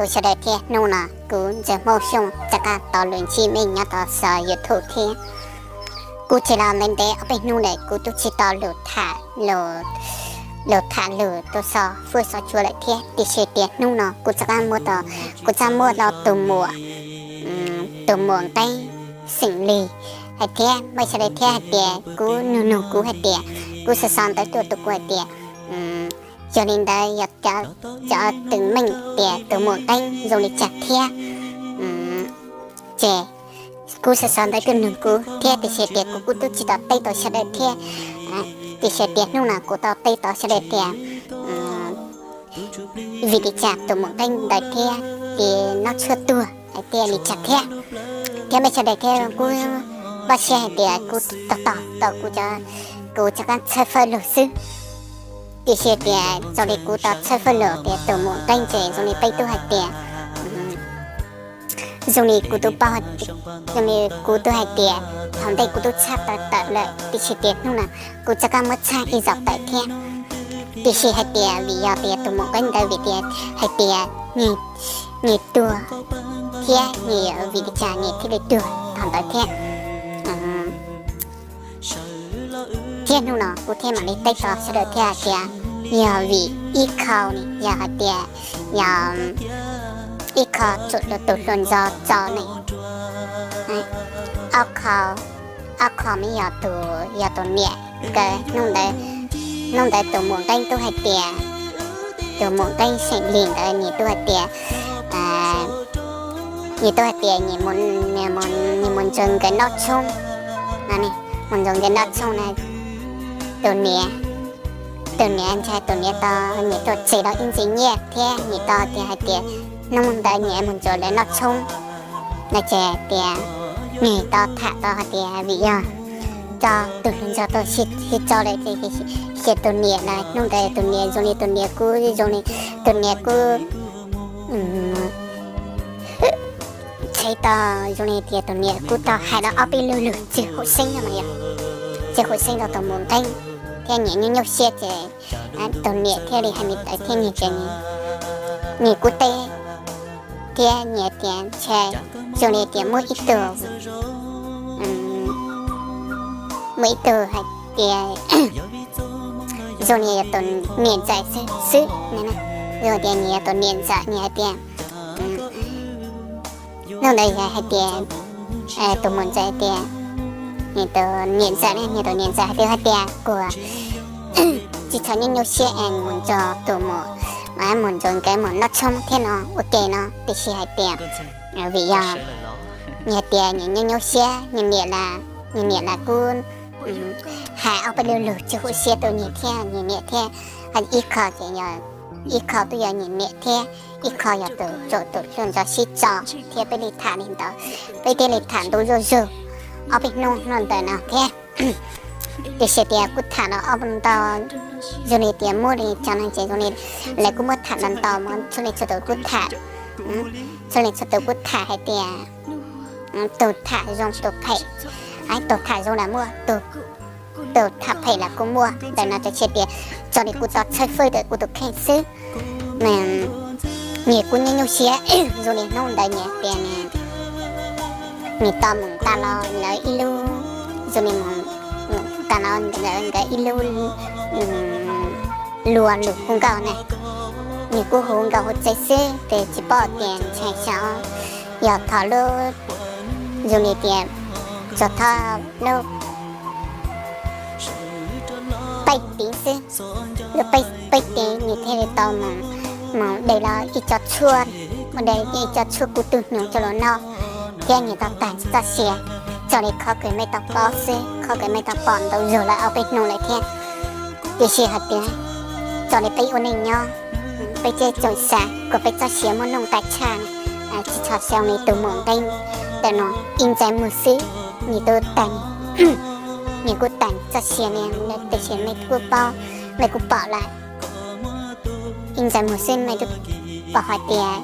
Kuv sawv daws thiab, hnub no kuv Ntxawg Hmoob Xyooj rov qab tos lus ntsib mej nyob rau saum YouTube thiab. Kuv tseem los ntev ntev ob peb hnub lawm kuv twb tsis tau lus tham, lus tham lus rau xov fwj xov cua lawm thiab, tiam sis tias hnub no kuv rov qab muab tau, kuv rov qab muab tau tus muam, tus muam Nqeeb xeem Lis hais thiab mej sawv daws thiab hais tias kuv nug nug kuv hais tias, kuv xav xav ntawv tuaj tus kuv hais tias, yog li ntawd yog cov twm meej tias tus muam Nqeeb zoo li cas thiab. Ces kuv xav xav ntawv tuaj nug kuv thiab, tiam sis tias kuv kuj twb tsis tau teb tau sawv daws thiab, tiam sis tias hnub no kuv tau teb tau sawv daws tias vim li cas tus muam Nqeeb ntawd thiab ces noj tshuaj tuag hais tias li cas thiab. Thiab mej sawv daws thiab kuj npaj siab hais tias kuv tau tau tau kuv, kuv rov qab tshawb fawb lug xwb. Tiam sis tias zoo li kuv tau tshawb fawb lug tias tus muam Nqeeb ces zoo li peb tub hais tias, zoo li kuv tub paub, zoo li kuv tub hais tias thaum ntej kuv tub tshaj tawm tawm lawm, tiam sis tias hnub no kuv rov qab muab tshaj ib zaug tawm thiab. Tiam sis hais tias vim yog tias tus muam Nqeeb ntawd vim tias hais tias nws tuag thiab nws vim li cas nws thiaj li tuag thaum ntawd thiab. Thiab hnub no kuv thiaj mam li teb tau sawv daws thiab hais tias yog vim ib qho, yog hais tias yog ib qho tsuam tus hluas ntxog tso ne. Ob qho, ob qho mas yog tus, yog tus niam nkawd, hnub ntawd tus muam Nqeeb tub hais tias, tus muam Nqeeb xeem Lis ntawd nws tub hais tias, nws tub hais tias nws mus ntsuas nkawd noj tshoob no, mus ntsuas nkawd noj tshoob na, tus niam, tus niam ntshai tus niam tau, nws tuaj tseg tau ib ntsis nyiaj thiab nws tau tias hais tias hnub ntawd nws mus ntsuas lawv noj tshoob no ces tias nws tau tham tau hais tias vim yog cov tus hluas ntxog tau sib tso lawm ces cia tus niam lawm. Hnub ntawd tus niam zoo li tus niam kuj zoo li tus niam kuj tshev tau, zoo li tias tus niam kuj tau hais tau ob peb lug lug tsis haum xeeb no mas yog, tsis haum xeeb rau tus muam Nqeeb thiab nyias nyuaj nyuaj siab ces tus niam thiaj li hais li ntawd thiab nws ces nws kuj teb thiab nws tias ntshe zoo li tias muaj ib tug, muaj ib tug hais tias zoo li yog tus niam ntxawm xwb xwb, zoo tias nws yog tus niam ntxawm, nws hais tias hnub ntawd yog hais tias tus muam ntxawm hais tias, nws tus niam ntxawm ne, nws tus niam ntxawm hais tias, hais tias kuv tsis txhob nyuaj nyuaj siab es mus ntsuas tus muam, mus ntsuas nkawd mus noj tshoob thiab no ua ke no, tiam sis hais tias vim yog nws hais tias nws nyuaj nyuaj siab, nws niam, nws niam los kuj hais ob peb lug lug tsis haum siab rau nws thiab nws niam thiab, ib qho ces yog, ib qho twb yog nws niam thiab ib qho yog tus tsuam tus hluas ntxog sib tso thiab peb li tham li ntawd, peb thiaj li tham ntu zuj zus ob peb hnub no ntawm no thiab. Tiam sis tias kuj tham los ob ntau, zoo li tias muaj li cov neeg ces zoo li lawv kuj muab tham los ntau, muaj txhua leej txhua tus kuj tham, txhua leej txhua tus kuj tham hais tias tus tham zoo tus phem, tus tham zoo los muaj, tus tham phem los kuj muaj. Ntawm no ces tias txog li kuv tau tshawb fawb ntawm kuv tus kheej xwb, nws kuj nyuaj nyuaj siab zoo li hnub ntawd nws tias nws tau mus tas los lawv ib lub, zoo li mus tas los nkawd ib lub luag lus hu nkauj na, nws kuj hu nkauj hu tsev xwb ces tsis paub tias ntshai xyov yog thaum lub, zoo li tias txog thaum lub peb teev xwb, lub peb teev nws thiaj li tau mus de los ib co tshuaj, mus de ib co tshuaj kub tug hnyuv coj los noj, thiab nws tau tag txoj sia. Txog li qhov kws mej tau paub xwb, qhov kws mej tau pom ntau zog lawm ob peb hnub lawm thiab. Tiam sis hais tias txog li peb ua neej nyob, peb tseem xav kom peb txoj sia muaj nuj nqis tshaj, tsis txhob xav li tus muam nqeeb ntawm no, ib ntsais muag xwb nws twb tag, nws kuj tag txoj sia li. Tiam sis mej kuj paub, mej kuj pom lawm, ib ntsais muag xwb mej twb pom hais tias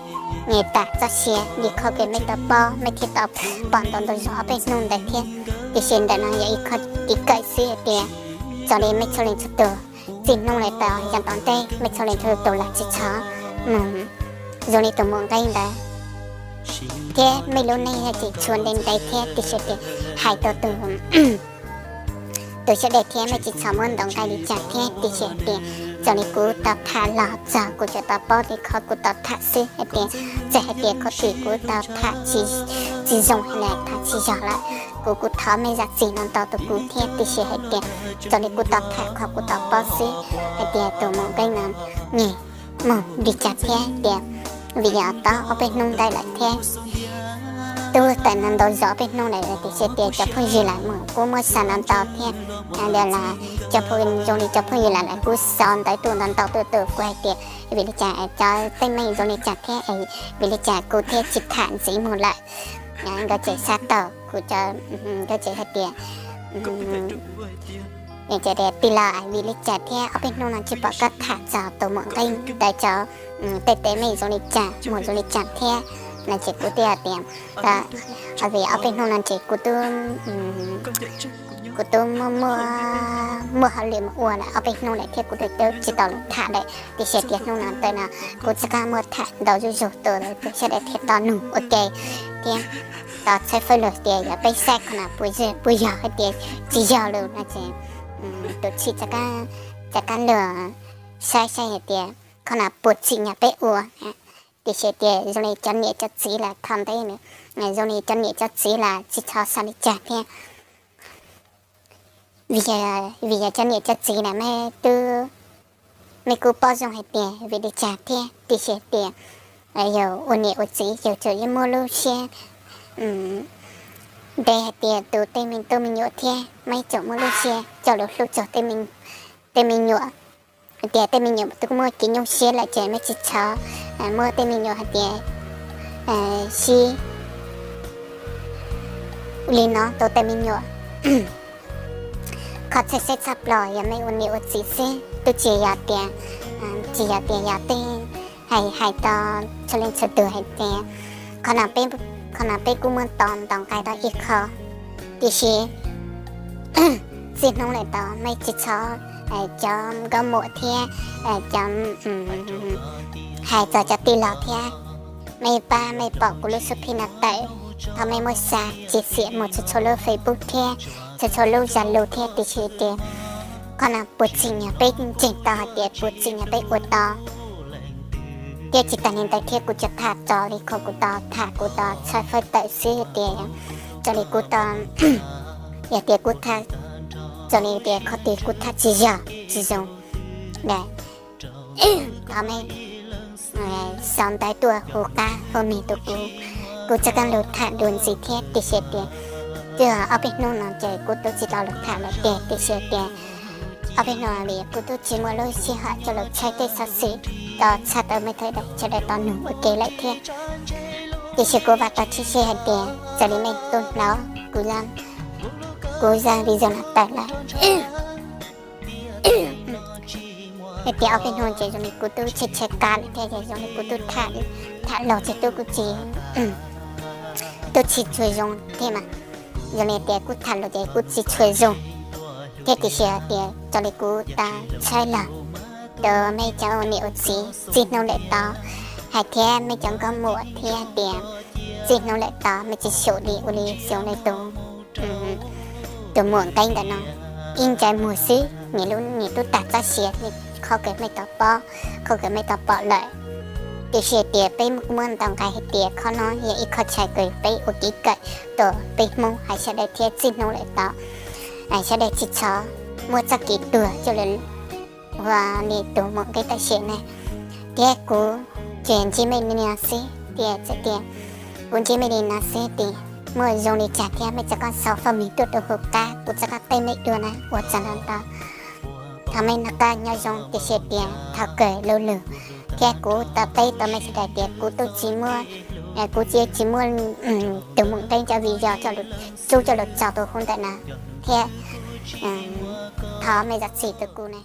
nws tag txoj sia li qhov kws mej tau paub, mej thiaj tau pom ntau ntau zog ob peb hnub ntawd thiab. Tiam sis ntawm no yog ib qho kev kawm xwb hais tias txog li mej txhua leej txhua tus, txij hnub no tau yav tom ntej mej txhua leej txhua tus los tsis txhob mus zoo li tus mus nqeeb ntawd, thiab mej lub neej yog tseem tshuav ntev ntev thiab, tiam sis tias hais tau tus tus sawv daws thiab mej tsis txhob muab ntaus nqaij li cas thiab, tiam sis hais tias txawm li kuv tau tham los txog kuv tseem tau paub li qhov kuv tau tham xwb hais tias, txawm hais tias qhov twg kuv tau tham tsis zoo los tham tsis yog lawm, kuv kuj thov mej zam txim no ntau rau kuv thiab, tiam sis hais tias txawm li kuv tau tham qhov kuv tau paub xwb hais tias tus mus nqeeb no nws mus li cas thiab tias vim yog tau ob peb hnub ntawd lawm thiab, twb tawm no ntau zog ob peb hnub lawm, tiam sis tias cov phooj ywg lam mus kuj muab xa no ntau thiab, los cov phooj, zoo li cov phooj ywg lam lawv kuj xa ntawv tuaj ntau ntau tuaj rau kuv hais tias vim li cas cov teeb meem zoo li cas thiab vim li cas kuv thiaj tsis tham ntxiv mus lawm. Nkawd tseem xa tau kuv cov, nkawd tseem hais tias, tij laug, vim li cas thiab ob peb hnub no tsis pom koj tham txog tus mus nqeeb ntawd cov tej teeb meem zoo li cas mus zoo li cas thiab no ces kuv thiaj tias, vim ob peb hnub no ces kuv twb, kuv twb muaj, muaj hauj lwm mus ua lawm ob peb hnub lawm thiab kuv twb tsis tau los tham lawm, tiam sis tias hnub no ntawm no kuv txoj kab muaj tham ntau zuj zus tus sawv daws thiaj tau nug ua ke thiab tau txhawb fawb lug tias yog peb saib qhov no puas yog hais tias tsis yog lus no ces tus txhij rov qab lug saib saib hais tias qhov no puas tsim nyog peb ua, tiam sis tias zoo li cov niam cov txiv lawm thaum ntej, zoo li cov niam cov txiv lawm tsis txhob xav li cas thiab, vim yog cov niam cov txiv lawm mej twb, mej kuj paub zoo hais tias vim li cas thiab, tiam sis tias yog ua niam ua txiv yus tsuas yeej muaj lub siab ntev hais tias tu tej me tub me nyuam thiab mej tsuas muaj lub siab coj lus hlub txog tej me nyuam, tias tej me nyuam twb muaj kev nyuaj siab lawm ces mej tsis txhob muab tej me nyuam hais tias sib li no rau tej me nyuam. Qhov txhawj xeeb tshaj plaws yog mej ua niam ua txiv xwb, twb tsis yog tias, tsis yog tias yog tej hais, hais tau txhua leej txhua tus hais tias, qhov no peb kuj muab tau ntaus nqaij rau ib qho, tiam sis txij hnub lawm tau mej tsis txhob, cov nkauj muam thiab cov, hais txog cov tij laug thiab, mej pab mej pom kuv lub xub phij no tawm, thov mej muab xa tsim xiam mus txhua txhua lub Facebook thiab txhua txhua lub Zalo thiab, tiam sis tias qhov no puas tsim nyog peb ntseeg tau hais tias puas tsim nyog peb ua tau. Thiab tsis tas li ntawd thiab kuv tsuas tham txog li qhov kuv tau tham, kuv tau txhawb fawb tawm xwb tias, txog li kuv tau, yog tias kuv tham, txog li tias qhov twg kuv tham tsis yog tsis zoo, thov mej sau ntawv tuaj hu qab hu mis rau kuv, kuv txoj kab lug tham dua ntxiv thiab, tiam sis tias twb ob peb hnub no ces kuv twb tsis tau lug tham lawm tiag, tiam sis tias ob peb hnub li kuv twb tsis muaj lub sij hawm coj lug tshawb tej xov xwm tau tshaj tawm mej sawv daws tau nug ua ke lawm thiab. Tiam sis kuv vam tau tshwj xeeb hais tias txawm li mej tub hnov kuv, kuv zaj video no tawm lawm, hais tias ob peb hnub ces zoo li kuv twb tshaib tshaib plab lawm thiab, zoo li kuv twb tham, tham los ces twb kuv tsis, twb tsis tshua zoo thiab mas, zoo li tias kuv tham los ces kuv tsis tshua zoo thiab, tiam sis hais tias txog li kuv tau tshawb los rau mej cov ua niam ua txiv txij hnub lawm tau, hais thiab mej cov nkauj muam thiab tias txij hnub lawm tau mej tsis xyaum li ua li xyoo li tus, tus muam nqeeb ntawm no ib ntsais muag xwb, nws twb tag txoj sia li qhov kws mej tau paub, qhov kws mej tau pom lawm. Tiam sis tias peb muab ntaus nqaij hais tias qhov no yog ib qho chaw kws peb ua kev kawm rau peb Hmoob hais sawv daws thiab txij hnub lawm tau, sawv daws tsis txhob muab txoj kev tuag coj lug ua li tus muam nqeeb tam sim ne. Thiab kuv tsuas ntsib mej li no xwb tias, txawm tias kuv ntsib mej li no xwb tias muaj zoo li cas thiab mej txhob xav faj mis tuaj rau hauv qab, kuv txhob tej mej dua na ua txog ntau. Thov mej noj qab nyob zoo, tiam sis tias thov kawg lo lug thiab kuv tau teb rau mej sawv daws tias kuv twb tsis muaj, kuv tsis, tsis muaj tus muam nqeeb cov video coj lug, tub coj lug tso rau hauv ntawm no thiab. Thov mej zam txim rau kuv ne.